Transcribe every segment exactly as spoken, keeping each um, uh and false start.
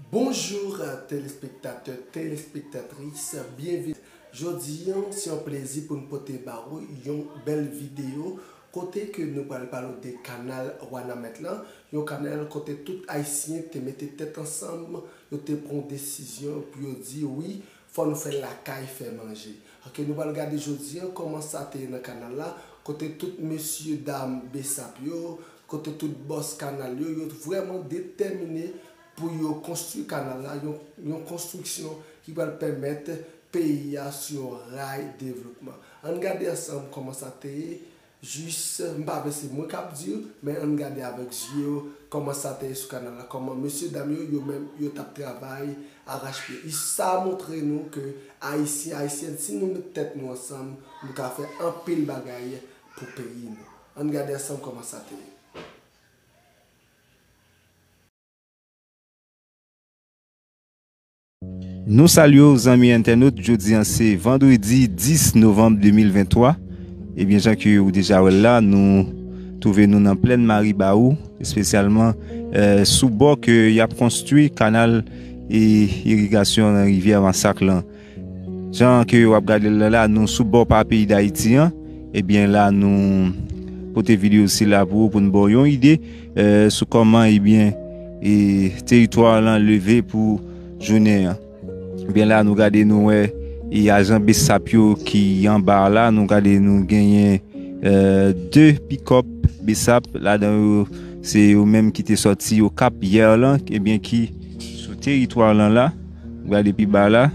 Bonjou, telespektatè, telespektatris, byenvini. Jodi a, se yon plezi pou n pote ba ou yon bèl videyo kote ke nou pral pale w de kanal Wanament lan, yon kanal kote tout Ayisyen te mete tèt ansanm, yo te pran yon desizyon pou yo di wi, fò nou fè lakay, fè manje. Ok, nou pral gade jodi a kòman sa te ye nan kanal la, kote tout mesye dam besap yo, kote tout bòs kanal yo, yo vrèman detèmine pou yo konstwi kanal la, yon, yon konstriksyon ki pral pèmèt peyi a sou yon ray devlopman. Ann gade ansanm kòman sa te ye, jis, m pa vle se mwen k ap di w, men ann gade avèk zye w kòman sa te ye sou kanal la, kòman mesye dam yo, yo menm, yo t ap travay arachpye. E sa montre nou ke Ayisyen, Ayisyèn, si nou met tèt nou ansanm, nou ka fè anpil bagay pou peyi nou. Ann gade ansanm kòman sa te ye. Nou salye w, zanmi entènot. Jodi a, se vandredi dis novanm de mil venntwa. Ebyen, jan ke ou deja wè l la, nou twouve nou nan plèn Maribawou, espesyalman, eh, sou bò ke y ap konstwi kanal e irigasyon nan rivyè Masak lan. Jan ke w ap gade l la, la, nou sou bò pa peyi Dayiti an. Ebyen, la, nou pote videyo sila pou ou, pou n ba w yon ide, eh, sou kòman, ebyen, e, teritwa lan leve pou jounen an. Ebyen, la, nou gade, nou wè, e, ajan besap yo ki anba la, nou gade, nou genyen, eh, de pikòp besap, ladan yo, se yo menm ki te sòti Okap yè lan, ebyen, ki sou teritwa lan la. Gade pi ba la,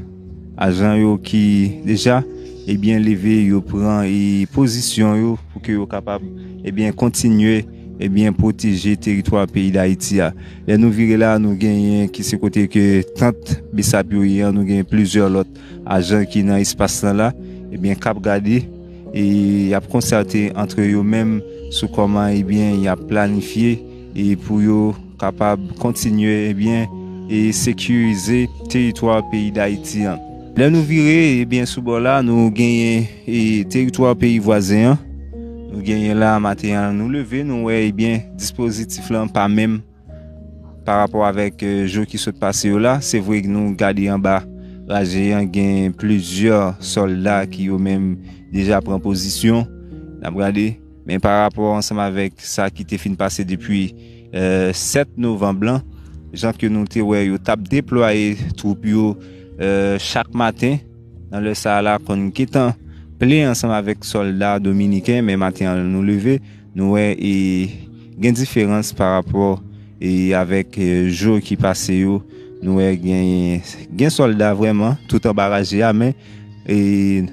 ajan yo ki deja, ebyen, leve, yo pran, e, pozisyon yo pou ke yo kapab, ebyen, kontinye, ebyen, pwoteje teritwa peyi Dayiti a. Lè nou vire la, nou genyen ki se kote ke tant besap yo ye an, nou genyen plizyè lòt ajan ki nan espas lan la, ebyen, k ap gade, e y ap konsète antre yo menm sou kòman, ebyen, y ap planifye e pou yo kapab kontinye, ebyen, e sekirize teritwa peyi Dayiti an. Lè nou vire, ebyen, sou bò la, nou genyen, e, teritwa peyi vwazen an. Nou genyen la, maten an, nou leve, nou wè, ebyen, dispozitif lan pa menm pa rapò avèk, eh, jou ki sot pase yo la. Se vre ke nou gade anba raje an, gen plizyè sòlda ki yo menm deja pran pozisyon. N ap gade, men pa rapò ansanm avèk sa ki te fin pase depi, eh, sèt novanm lan, jan ke nou te wè yo t ap deplwaye twoup yo, eh, chak maten, nan lè sa a la, konn gentan plen ansanm avèk sòlda dominiken, men maten an nou leve, nou wè, e, gen diferans pa rapò, e, avèk, e, jou ki pase yo. Nou wè gen, gen sòlda vrèman tout anba raje a, men, e,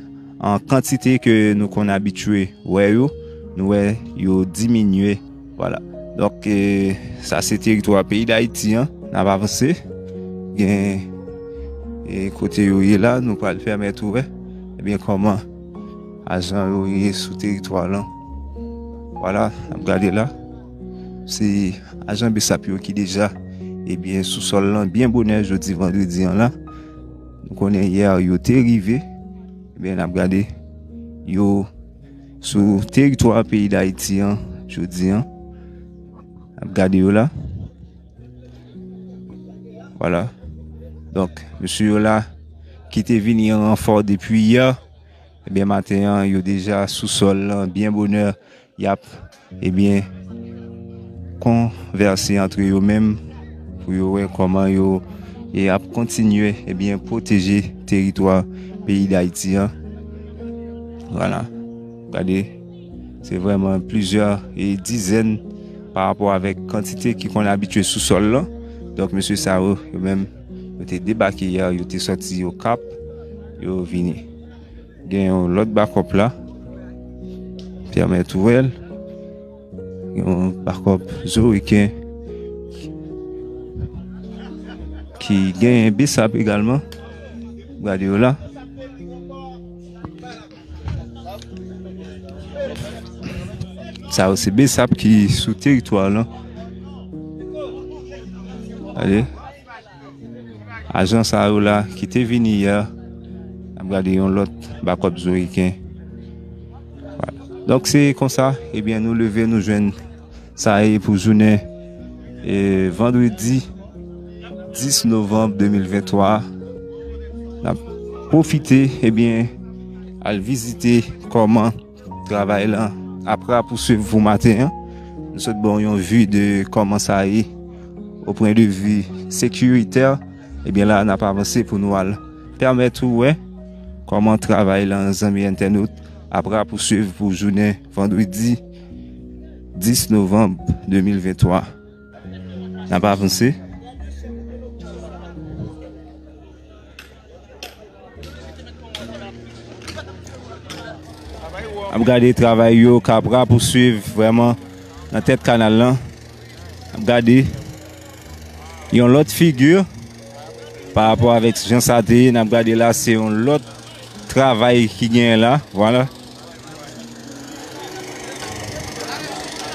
an kantite ke nou konn abitye wè yo, nou wè yo diminye. Vwala. Donk, e, sa se teritwa peyi Dayiti an. N ap avanse. Gen, e, kote yo ye la, nou pral pèmèt ou wè, ebyen, kòman ajan yo ye sou teritwa lan. Vwala, n ap gade la. Se ajan besap yo ki deja, ebyen, sou sòl lan byen bonè jodi vandredi an la. Nou konnen yè yo te rive. Ebyen, n ap gade yo sou teritwa peyi Dayiti an, jodi an. N ap gade yo la. Vwala. Donk, mesye yo la, ki te vini an ranfò depi yè, ebyen, maten an, yo deja sou sòl lan, byen bonè, y ap, ebyen, konvèse antre yo menm, pou yo wè kòman yo, e, ap kontinye, ebyen, pwoteje teritwa peyi Dayiti an. Vwala. Gade, se vrèman plizyè, e, dizèn pa rapò avèk kantite ki konn abitye sou sòl lan. Donk, mesye sa yo, yo menm, yo te debake yè, yo te sòti Okap, yo vini. Gen yon lòt bakòp la, pèmèt ou wè l. Gen yon bakòp Zoriken ki gen besap egalman. Gade yo la. Sa yo se besap ki sou teritwa lan. Gade. Ajan sa yo la ki te vini yè, n ap gade yon lòt bakòp Zoriken. Vwala. Donk, se konsa, ebyen, nou leve, nou jwenn sa ye pou jounen, e, vandredi dis novanm de mil venntwa, n ap pwofite, ebyen, al vizite kòman travay lan ap rapouswiv pou maten an. Nou sot ba w yon vi de kòman sa ye o pwen de vi sekiritè. Ebyen, la, n ap avanse pou nou al pèmèt ou wè kòman travay lan, zanmi entènot, ap rapouswiv pou jounen vandredi dis novanm de mil venntwa. N ap avanse. N ap gade travay yo k ap rapouswiv vrèman nan tèt kanal lan. N ap gade yon lòt figi pa rapò avèk jan sa te ye. N ap gade la, se yon lòt travay ki genyen la. Vwala.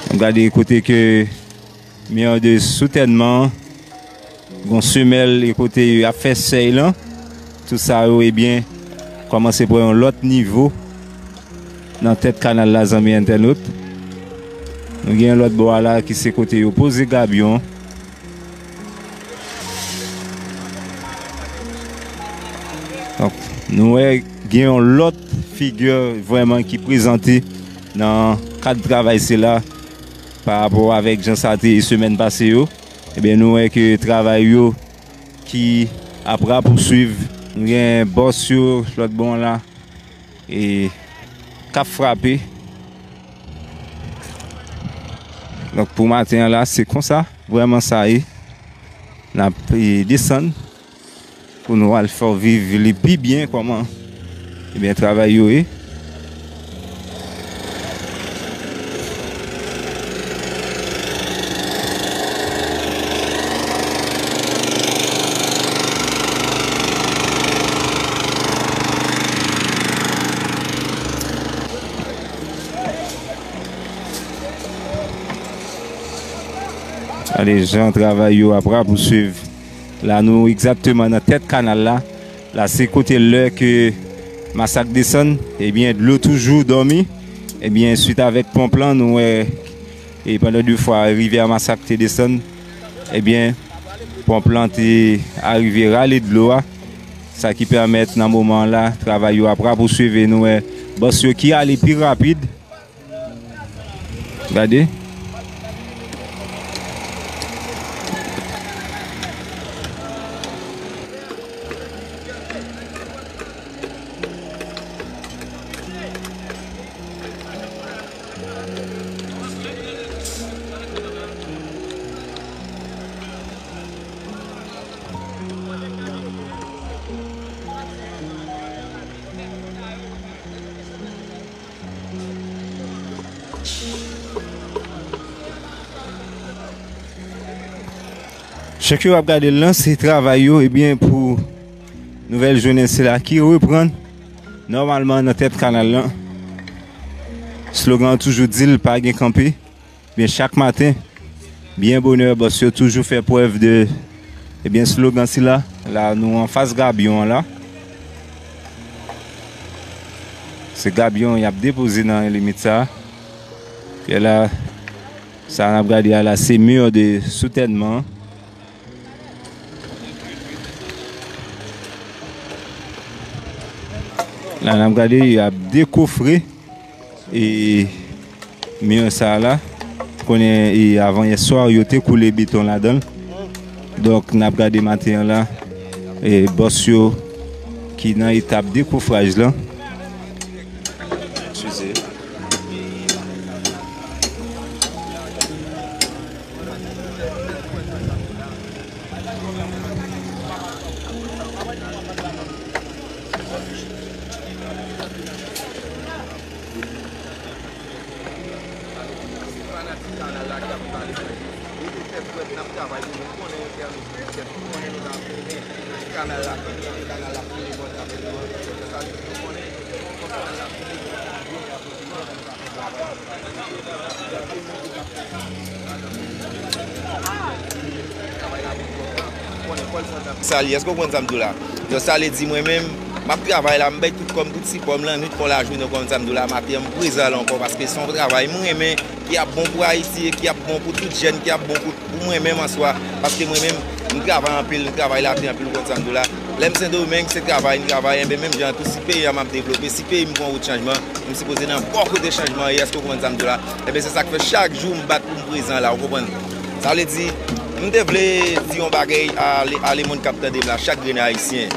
N ap gade kote ke mi de soutènman an, gon semèl e kote y ap fè sèy lan. Tout sa yo, ebyen, kòmanse pran yon lòt nivo nan tèt kanal la, zanmi entènot. Nou gen yon lòt bò a la ki se kote yo poze gabyon. Donk, nou wè gen yon lòt figi vrèman ki prezante nan kad travay sila pa rapò avèk jan sa te ye semèn pase yo. Ebyen, nou wè ke travay yo ki ap rapouswiv. Nou gen bòs yo lòt bò la e k ap frape. Donk, pou maten an la, se konsa vrèman sa ye. N ap, e, desann pou nou al fè w viv li pi byen kòman, ebyen, travay yo ye. Gade jan travay yo ap rapouswiv. La, nou egzakteman nan tèt kanal la. La, se kote lè ke Masak desann, ebyen, dlo toujou dòmi. Ebyen, swit avèk ponp lan, nou wè, e pandan de fwa, rivyè Masak te desann, ebyen, ponp lan te arive rale dlo a. Sa ki pèmèt, nan moman la, travay yo ap rapouswiv e nou wè bòs yo ki ale pi rapid. Gade. Chak yo ap gade lanse travay yo, ebyen, pou nouvèl jounen sila ki reprann nòmalman nan tèt kanal lan. Slogan an toujou di l pa gen kanpe. Ebyen, chak maten, byen bonè, bòs yo toujou fè prèv de, ebyen, slogan sila. La, nou anfas gabyon an la. Se gabyon y ap depoze nan limit sa. Pyè la, sa n ap gade a la, se mi de soutènman. La, n ap gade, y ap dekofre e mi sa la. Konnen, e, avan yè swa, yo te koule beton ladan l. Donk, n ap gade maten an la, e, bòs yo ki nan etap dekofraj lan. Eskize. Sa li, èske w konn sa m di w la? Donk, sa vle di mwen menm, m ap travay la, m bay tout kò m, tout sipò m, lannwit kon lajounen, w konn sa m di w la, maten an, m prezan la ankò, paske se yon travay m renmen, ki ap bon pou Ayiti e ki ap bon pou tout jèn, ki ap bon pou, pou mwen menm an swa, paske mwen menm, M travay anpil, m travay latè anpil, ou konprann sa m di w la. Lè m Sendomeng, se travay m travay, enben menm jan an tou, si peyi a m ap devlope, si peyi m pran wout chanjman, m sipoze nan bò kote chanjman an ye, èske ou konprann sa m di w la? Enben se sa k fè chak jou m bat pou m prezan la, ou konprann? Sa vle di, m te vle di yon bagay a le, a lemonn k ap tande m la, chak grenn Ayisyen.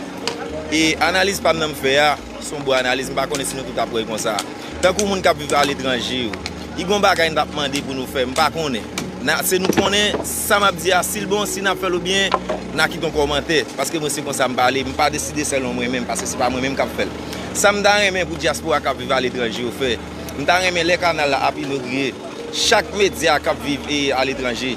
E analiz pa m nan m fè a, se yon bon analiz, m pa konnen si nou tout ap wè l konsa. Tankou moun k ap viv aletranje yo, li gon bagay n t ap mande pou nou fè, m pa konnen. Na, se nou konnen sa m ap di a, si l bon, si n ap fè l oubyen n a kite yon kòmantè. Paske mwen se konsa m pale, m pa deside sèlman mwen menm, paske se pa mwen menm k ap fè l. Sa m ta renmen pou dyaspora k ap viv aletranje yo fè, m ta renmen lè kanal la ap inogire, chak medya k ap viv e aletranje,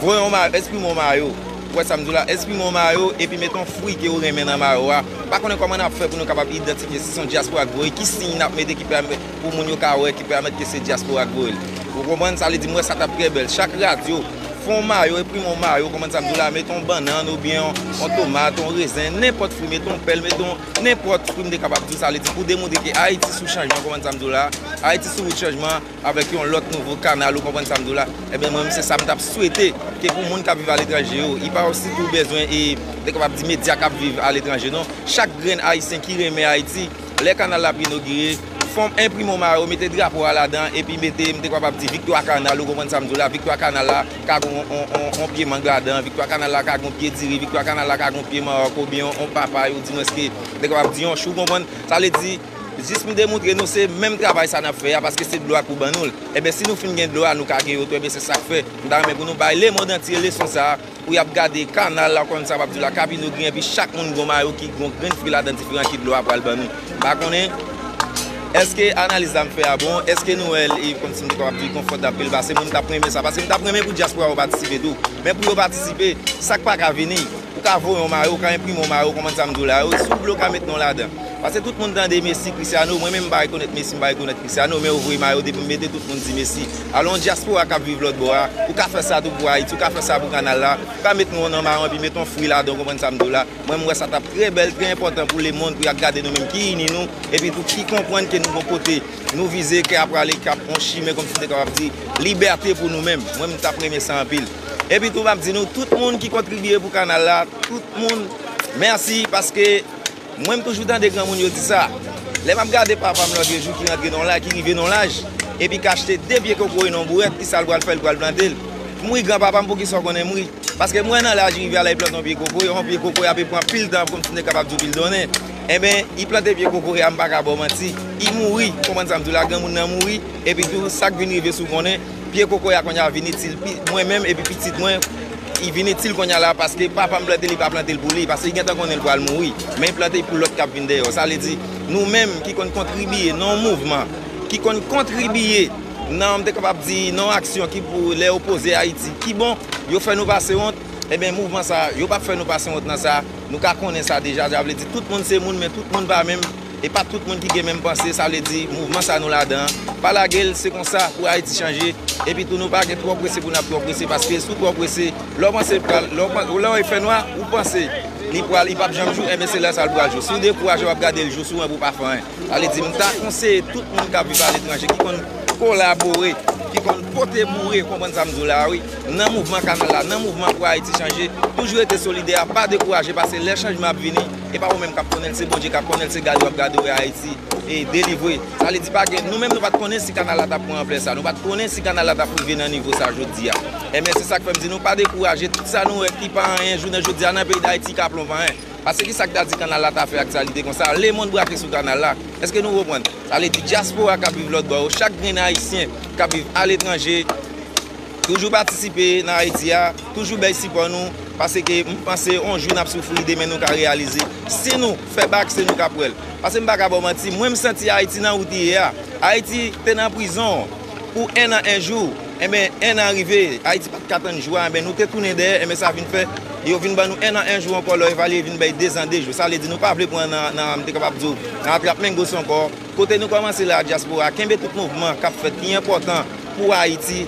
voye yon mayo, eksprime yon mayo. Ou wè sa m di w la? Eksprime yon mayo epi mete yon fwi ke w renmen nan mayo a. M pa konnen kòman n ap fè pou nou kapab idantifye si se yon dyaspora k voye, ki siy n ap mete ki pèmèt pou moun yo ka wè, ki pèmèt ke se dyaspora k voye l. Ou konprann? Sa vle di, m wè sa t ap trè bèl. Chak radyo, fè yon mayo, enprime yon mayo, ou konprann sa m di w la, mete yon bannann oubyen yon, yon tomat, yon rezen, nenpòt fwi, mete yon pèl, mete yon, nenpòt fwi m te kapab di w, sa vle di, pou demontre ke Ayiti sou chanjman, ou konprann sa m di w la, Ayiti sou wout chanjman, avèk yon lòt nouvo kanal, ou konprann sa m di w la? Enben, mwen menm, se sa m t ap swete ke pou moun k ap viv aletranje yo, li pa sitou bezwen, e, te kapab di medya k ap viv aletranje, non. Chak grenn Ayisyen ki renmen Ayiti, lè kanal la ap inogire, fè yon, enprime yon mayo, mete drapo a ladan, epi mete, m te kapab di, Viktwa Kanal, ou konprann sa m di w la? Viktwa Kanal la ka gen yon, yon, yon, yon pye mang ladan, Viktwa Kanal la ka gen yon pye diri, Viktwa Kanal la ka gen yon pye manwòk, oubyen yon, yon papay, ou di mwen ke, m te kapab di yon chou, ou konprann? Sa vle di, jis m demontre nou se menm travay sa n ap fè a, paske se dlo a k pou ban nou l. Enben, si nou fin gen dlo a, nou ka gen yo tou. Enben, se sa k fè m ta renmen pou nou bay lemonn antye leson sa a, pou y ap gade kanal la, konn sa m ap di w la, k ap inogire, epi chak moun gon mayo ki gon grenn fwi ladan diferan ki dlo a pral ban nou. M pa konnen, èske analiz la m fè a bon? Èske nou wè l, e, kòmsi m te kapab di, konfòtab ke l pase? Mwen, m t ap renmen sa, paske m t ap renmen pou dyaspora yo patisipe tou. Men pou yo patisipe, sa k pa ka vini, ou ka voye yon mayo, ou ka enprime yon mayo, konprann sa m di w la, yo, si w vle, ou ka met non w ladan. Paske tout moun tande Messi, Cristiano, mwen menm m pa rekonèt Messi, m pa rekonèt Cristiano, men yo voye mayo, depi m mete, tout moun di Messi. Alò, yon dyaspora k ap viv lòt bò a, ou ka fè sa tou pou Ayiti, ou ka fè sa pou kanal la, ou ka met non w nan mayo, epi met yon fwi ladan, ou konprann sa m di w la. Mwen, m wè sa t ap trè bèl, trè enpòtan pou lemonn, pou y ap gade nou menm, ki ini nou, epi tou ki konprann ke nou gon kote nou vize, ke ap prale, k ap yon chimen, kòmsi m te kapab di, libète pou nou menm. Mwen, m t ap renmen sa anpil. Epi tou, m ap di nou, tout moun ki kontribye pou kanal la, tout moun, mèsi, paske mwen, m toujou tande granmoun yo di sa. Lè m ap gade papa m lòt jou ki rantre nan laj, ki rive nan laj, epi k achte de pye kokoye nan bourèt, kisa l pral fè? L pral plante l. M ri, granpapa m, poukisa w konnen m ri? Paske m wè nan laj li rive a la, li plante yon pye kokoye, yon pye kokoye ape pran pil tan pou m te kapab di w pil donnen. Enben, li plante pye kokoye a, m pa ka ba w manti, li mouri, konprann sa m di w la, granmoun nan mouri, epi tou, sa k vin rive si w konnen, pye kokoye a kounye a vin itil pi-, mwen menm epi pitit mwen, li vin itil kounye a la, paske papa m plante l, li pa plante l pou li, paske li gentan konnen l pral mouri, men li plante l pou lòt k ap vin dèyè yo. Sa vle di, nou menm ki konn kontribye nan yon mouvman, ki konn kontribye nan, m te kapab di, nan yon aksyon ki pou lè yo poze Ayiti, ki bon, yo fè nou pase wont, enben, mouvman sa, yo p ap fè nou pase wont nan sa, nou ka konnen sa deja, sa vle di, tout moun se moun, men tout moun pa menm, e pa tout moun ki gen menm panse, sa vle di, mouvman sa nou ladan an, pa lage l, se konsa pou Ayiti chanje, epi tou nou pa gen twò prese pou n ap twò prese, paske si w twò prese, lè w panse pral, lè w pan-, lè w fè nwa, ou panse li pral, li p ap janm jou, enben se lè sa l pral jou. Si w dekouraje, w ap gade l jou sou w, epi w pa fè anyen. Sa vle di, m ta konseye tout moun k ap viv aletranje, ki konn kolabore, ki konn pote boure, konprann sa m di w la a, wi, nan mouvman kanal la, nan mouvman pou Ayiti chanje, toujou rete solidè, pa dekouraje, paske lè chanjman ap vini, e pa ou menm k ap konnen l, se Bondye k ap konnen l, se gade w ap gade w wè Ayiti e delivre. Sa vle di, pa gen, nou menm nou pa t konnen si kanal la t ap pran anplè sa, nou pa t konnen si kanal la t ap rive nan nivo sa jodi a. Enben, se sa k fè m di nou pa dekouraje, tout sa nou wè ki pa anyen, jounen jodi a nan peyi Dayiti ka plon pa anyen. Paske ki sa k ta di kanal la ta fè aktyalite konsa? Lemonn brake sou kanal la. Èske nou konprann? Sa vle di dyaspora k ap viv lòt bò yo, chak grenn Ayisyen k ap viv aletranje, toujou patisipe nan Ayiti a, toujou bay sipò nou, paske m panse yon jou n ap soufri, demen nou ka reyalize. Si nou fè bak, se nou k ap wè l. Paske m pa ka ba w manti, mwen m santi Ayiti nan wout li ye a. Ayiti te nan prizon pou en an, en jou. Enben, en an rive, Ayiti pa t ka tann jou a, enben, nou te tounen dèyè, enben, sa vin fè, yo vin ban nou en an, en jou ankò, lè w evalye, vin bay de zan, de jou. Sa vle di, nou pa vle pran nan, nan, m te kapab di w, nan atrap menm gòs ankò. Kote nou kòmanse la, dyaspora, kenbe tout mouvman k ap fèt, ki enpòtan pou Ayiti.